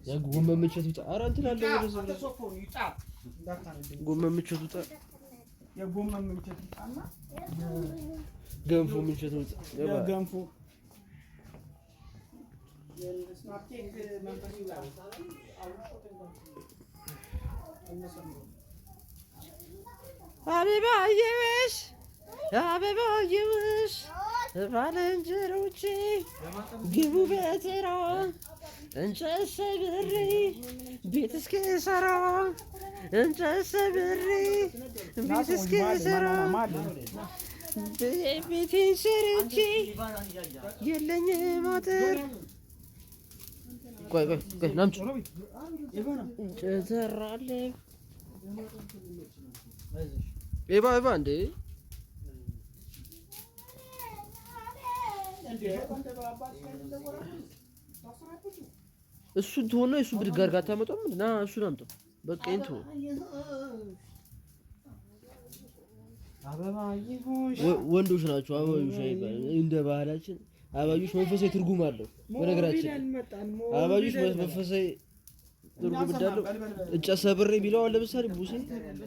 የጎመን ምቸት ውጣ። ኧረ እንትን አለ ጎመን ምቸት ውጣ። የጎመን ምንቸት ውጣና ገንፎ ምንቸት ውጣ። የገንፎ አበባየሽ አበባየሽ ባልንጀሮቼ ግቡ በተራ እንጨት ሰብሬ ቤት እስክሰራ እንጨት ሰብሬ ቤት እስክሰራ ቤቴን ሰርቼ የለኝም አጥር። ቆይ ቆይ ቆይ ናምጪ እንጨት ሰራለሁ። ኤባ ኤባ እንዴ እሱን ትሆነ እሱ ብድግ አድርጋ አታመጣውም? ና እሱን አምጣው። በቃ ይሄን ትሆን ወንዶች ናቸው አበባዮሽ አይባልም። እንደ ባህላችን አበባዮሽ መንፈሳዊ ትርጉም አለው። በነገራችን አበባዮሽ መንፈሳዊ ትርጉም እንዳለው እንጨት ሰብሬ የሚለው አሁን ለምሳሌ ሙሴ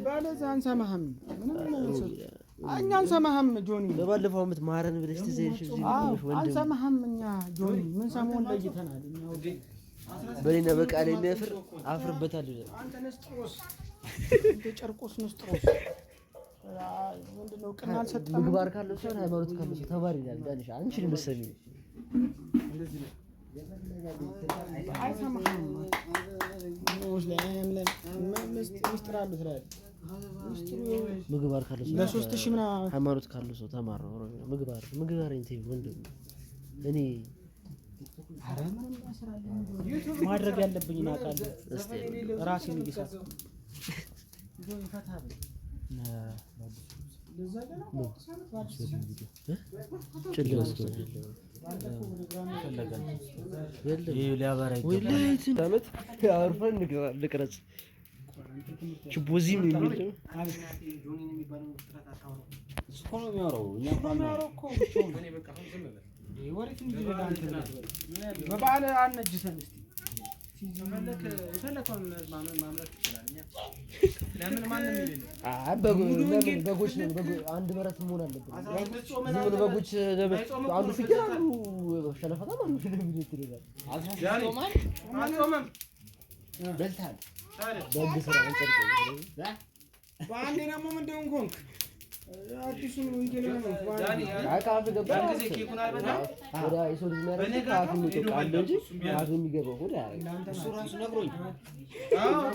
ባለዛ አንሰማህም፣ እኛ አንሰማህም ጆኒ። በባለፈው ዓመት ማረን ብለሽ ትዝ ይልሽ እዚህ አንሰማህም እኛ ጆኒ። ምን ሰሞን ለይተናል። በእኔና በቃል የሚያፍር አፍርበታል ይላል። አንተ ንስጥሮስ፣ ጨርቆስ ንስጥሮስ ምንድነው? ቅን አልሰጠህም። ምግባር ካለው ሳይሆን ሃይማኖት ካለው ሰው ተማሪ ይላል። ዳንሽ አንቺን መሰለኝ አይሰማህም። ሚስጥር አሉ ትላለህ። ምግባር ካለው ሰው ለ3000 ምናምን ሃይማኖት ካለው ሰው ተማር ነው። ምግባር ምግባር እንትን ወንድም እኔ ማድረግ ያለብኝን አውቃለሁ። ራሴን እየሳትኩ ዓመት አርፈን ልቅረጽ ችቦዚም የሚል በበዓል አነጅሰን እስኪ በጎች አንድ በረት መሆን አለብን። ዝም ብሎ በጎች አንዱ ፍየል አንዱ ሸለፈታ በግ ስራ በአንዴ ደግሞ ምንድን ሆንክ? አዲሱ ወንጌል ነው። ከአፍ ገባ ወደ የሰው ልጅ የሚያደርገው ከአፍ የሚወጣው ቃል ነው እንጂ ከአፍ የሚገባው ሆድ አያደርግም። እሱ ራሱ ነግሮኝ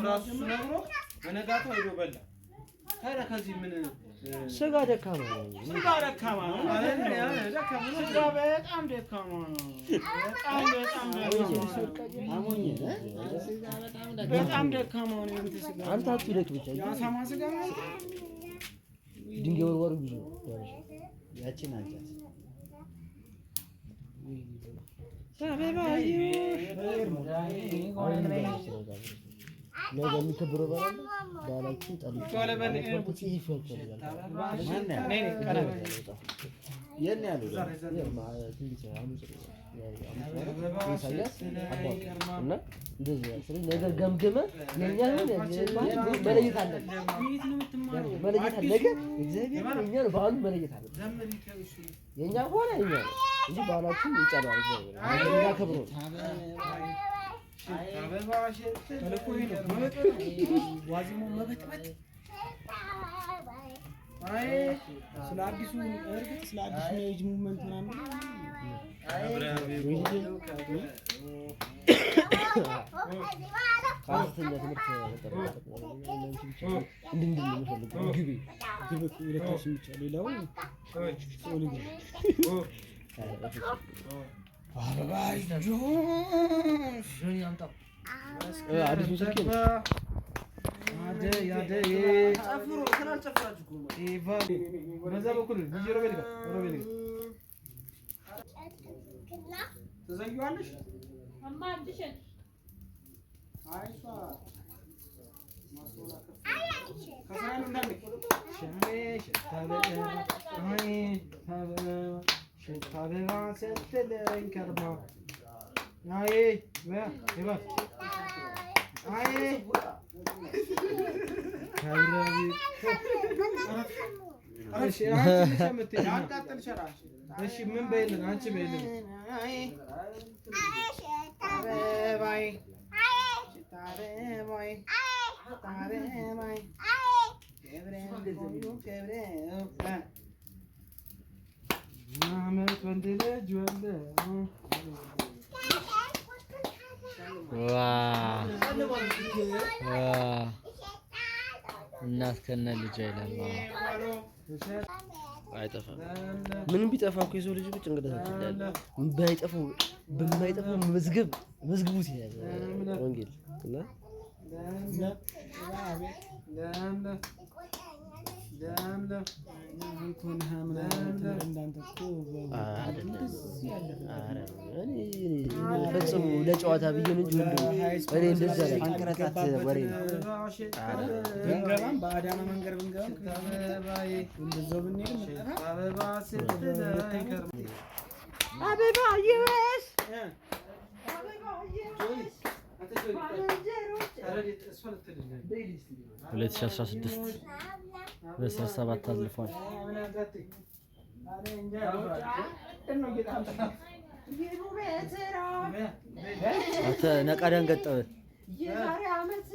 ራሱ ነግሮ በነጋታው ሄዶ በላ። ታዲያ ከዚህ ምን ስጋ ደካማ ነው። ስጋ ደካማ ነው። ስጋ በጣም ደካማ ነው። በጣም በጣም በጣም ደካማ ነው። አንተ አትውደቅ ብቻ። የአሳማ ስጋ ማለት ድንጋይ ወርዋሪ ብዙ ነው። ያችን አንጫት ነገ የሚከበረው በዓል አለ። በዓላችን እና እንደዚህ ነገ ገምግመህ የእኛን መለየት አለብን። መለየት አለ ነገ እግዚአብሔር የእኛ ነው። በዓሉን መለየት አለብን። የእኛ ከሆነ የእኛ ነው እንጂ በዓላችን ይጨማል። እግዚአብሔር እናከብረው። መበጥበጥ ስለ አዲሱ እርግጥ ስለ አዲሱ age movement ምናምን ከሐሰተኛ ትምህርት እንድንድን ነው የምፈልገው። ግቤ ግብ ሁለታችን ብቻ ሌላው አዲሱ ስልኬ ነው። በዛ በኩል ሮቤል ጋር ሮቤል ጋር ትዘጊዋለሽ። ሽታ አበባ ስትለኝ ከርማ እሺ ምን በይልን? አንቺ በይልን። አመት ወንድ ልጅ ወልደ እናት ከነ ልጇ ይላል። አይጠፋም። ምንም ቢጠፋ እኮ የሰው ልጅ እኮ ጭንቅላታችን ላይ አለ። ባይጠፋው በማይጠፋው መዝገብ መዝግቡት ይላል ወንጌል እና ፈጽሞ ለጨዋታ ብዬ ነው እንጂ ወንድሜ እኔ እንደዛ አንቀረጣት ወሬ ነው። ብንገባም በአዳማ መንገድ ብንገባም እንደዛው ብንሄድ አበባ ይበስ ሁለት ሺህ አስራ ስድስት በአስራ ሰባት አልፏል። አንተ ነቃ ደንገጥ በል። የዛሬ ዓመት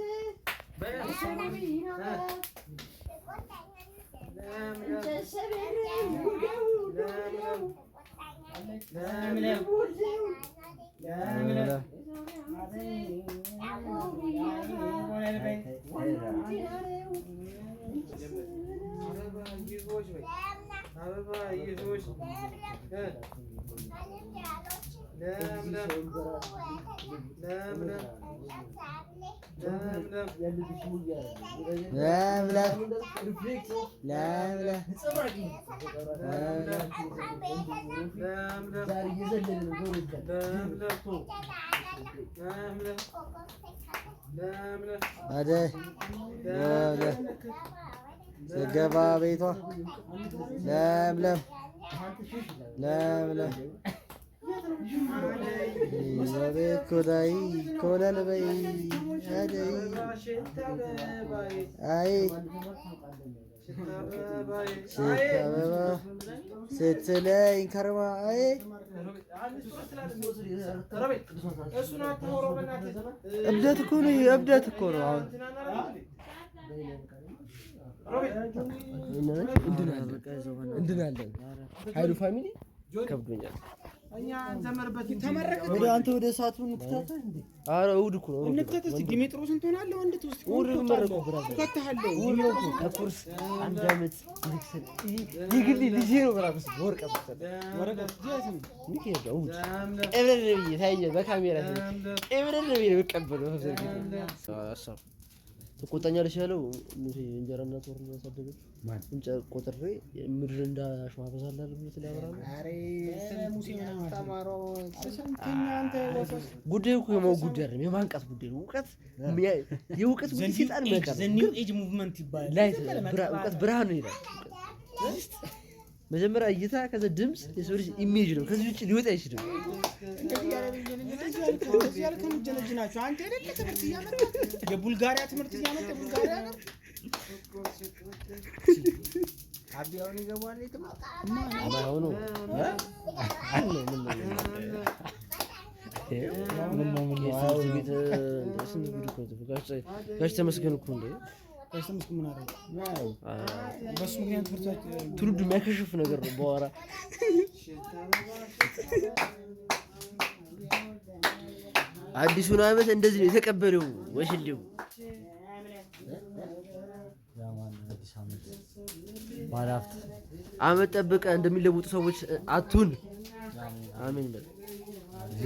አደይ ስገባ ቤቷ ለምለም ለምለም በቤት ኮላይ ኮለል በይ አደይ አይ ሽታ አበባ ስትለኝ ከርማ አይ እብደት እኮ ነው፣ እብደት እኮ ነው። አሁን እንድናለን ኃይሉ family ከብዶኛል። ወደ አንተ ወደ ሰዓቱ እንክተት እንዴ? ኧረ እሑድ እኮ ነው። እንክተት እስኪ ዲሜጥሮስን ትሆናለህ ወንድ ትውስጥ እሑድ ነው የምመረቀው brother። እከትሃለሁ። እሑድ ነው እኮ ከኮርስ አንድ ዓመት ልክሰል የግሌ ልጄ ነው ምናምን ስል ወረቀት ወረቀት ሚካኤል ነው እሑድ ቅብርር ብዬ ታየኝ በካሜራ ቅብርር ብዬ ነው የምቀበለው። ሀሳብ ትቆጣኛለች ያለው ሙሴ እንጀራ እናት ወር ያሳደገችው እንጨት ቆጥሬ ምድር እንደ አሸዋ በዛላል ብሎ ስለያወራ ጉዳዩ እኮ የማወቅ ጉዳይ አይደለም፣ የማንቃት ጉዳይ ነው። እውቀት የእውቀት ጉዳይ ሴጣን የሚያውቃል The New Age Movement ይባላል። Light እውቀት ብርሃን ነው ይላል። መጀመሪያ እይታ፣ ከዛ ድምፅ፣ የሰው ልጅ image ነው። ከዚህ ውጭ ሊወጣ አይችልም። እንደዚህ ያልከው ናቸው። አንተ የሌለ ትምህርት እያመጣ የቡልጋሪያ ትምህርት እያመጣ የቡልጋሪያ ሀገር አቢያውን ይገባል የትምህርት ባይሆኑ የትምህርት ቤት ስንት ጉድ እኮ ነው። ጋሽ ተመስገን እኮ እንደ ጋሽ ተመስገን ምን አደረገ? በሱ ምክንያት ትምህርት ትውልዱ የሚያከሽፍ ነገር ነው። በኋላ አዲሱን ዓመት እንደዚህ ነው የተቀበለው ወሽልው ባለሀብት ዓመት ጠብቀህ እንደሚለውጡ ሰዎች አቱን አሜን በል።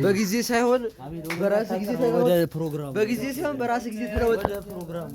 በጊዜ ሳይሆን በራስህ ጊዜ ተለወጥ። ወደ ፕሮግራሙ በጊዜ ሳይሆን በራስህ ጊዜ ተለወጥ። ወደ ፕሮግራሙ